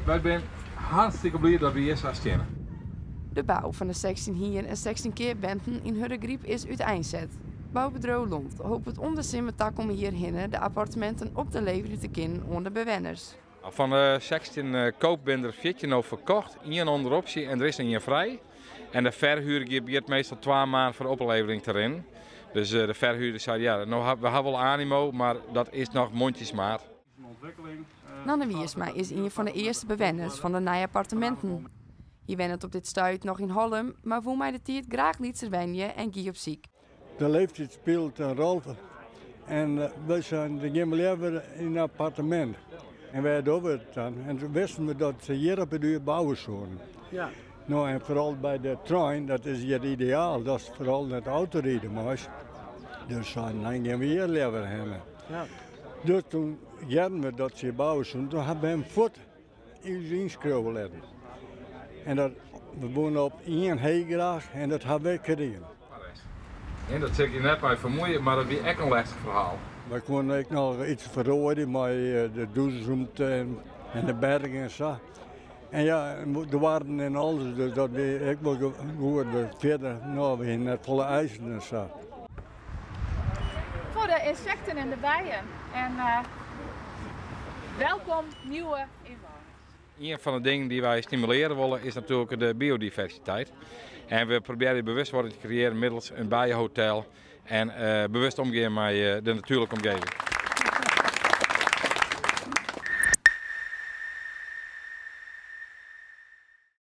Wy binne hartstikke bliid dat we hjir sa steane. De bou fan de 16 hier en 16 keapwenten yn Hurdegaryp is úteinset. Boubedriuw Lont hopet om de simmer takom jier hinne de apparteminten op te leverjen te kinnen oan de bewenners. Fan de 16 koop binne der 14 no ferkocht, ien ûnder opsje en der is noch ien frij. En de ferhuurder giet meastal 2 maand foar de oplevering te rinnen. Dus de ferhuurder sei, ja, no ha, we ha wol animo, mar dat is noch mondjesmaat. Nanne Wiersma is ien fan de earste bewenners fan de nije apparteminten. Hy wennet op dit stuit noch yn Hollum, mar woe mei de tiid graach lytser wenje en gie op syk. De leeftijd speelt een rol en we zijn gjin leaver yn in appartemint. En wêr dogge we it dan? En toen wisten we dat se hjir op de duer bouwe soenen. No, en foaral by de trein, dat is hjir ideaal, dat is foaral net autoride meist. Dus dan gean we hjir leaver hinne. Dus toen hearden we dat se hjir bouwe soenen, toen ha we him fuort ús ynskriuwe litten. En dat, we woenen op ien heech graach en dat ha we krigen. En dat sil ik je net mei fermoeie, mar dat wie ek in lêstich ferhaal. Wy koenen ek noch iets feroarje mei de dûsrûmte en de berging en sa. En ja, doarren en alles, dus dat wie ek wol goed. Fierder, no, we hiene net folle eisen en sa. Voor de insecten en de bijen. En welkom nieuwe inwoners. Een van de dingen die wij stimuleren willen is natuurlijk de biodiversiteit. En we proberen bewustwording te creëren middels een bijenhotel en bewust omgaan met de natuurlijke omgeving.